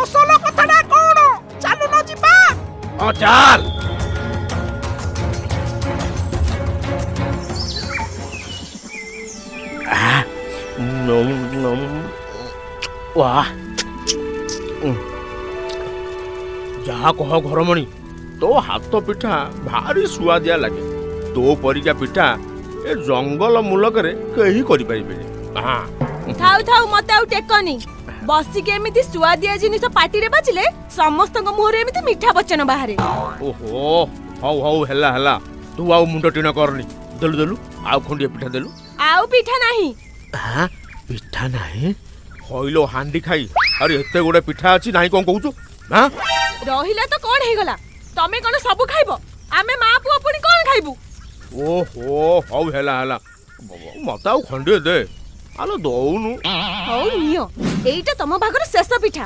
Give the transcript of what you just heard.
ଅସଲ କଥାଟା କଣ? ଚାଲୁନ ଯିବା। ହଁ ଚାଲ। ବାह, ଯାହା କହ ଘରମଣି, ତୋ ହାତ ପିଠା ଭାରି ସୁଆଦିଆ ଲାଗେ। ତୋ ପରିକା ପିଠା ଏ ଜଙ୍ଗଲ ମୂଲକରେ କେହି କରିପାରିବେନି। ହଁ। ଥାଉ ଥାଉ, ମତେ ଆଉ ଟେକନି। ବସିକି ଏମିତି ସୁଆଦିଆ ଜିନିଷ ପାଟିରେ ବାଜିଲେ ସମସ୍ତଙ୍କ ମୁହଁରେ ଏମିତି ମିଠା ବଚନ ବାହାରେ। ଓହୋ, ହଉ ହଉ, ହେଲା ହେଲା, ତୁ ଆଉ ମୁଣ୍ଡ ଟିଣ କରନି। ଦେଲୁ ଦେଲୁ, ଆଉ ଖଣ୍ଡିଏ ପିଠା ଦେଲୁ। ଆଉ ପିଠା ନାହିଁ। ପିଠା ନାହିଁ? ହଇଲୋ ହାଣ୍ଡି ଖାଇ, ଆରେ ଏତେ ଗୁଡେ ପିଠା ଅଛି, ନାହିଁ କଣ କହୁଛୁ? ହଁ। ରହିଲା ତ କଣ ହେଇଗଲା? ତମେ କଣ ସବୁ ଖାଇବ? ଆମେ ମା ପୁଅ ପୁଣି କଣ ଖାଇବୁ? ଓହୋ, ହଉ ହେଲା ହେଲା, ମତେ ଆଉ ଖଣ୍ଡିଏ ଦେ। ଆଲୋ ଦଉନୁ। ହଉ ନିଅ, ଏଇଟା ତମ ଭାଗର ଶେଷ ପିଠା।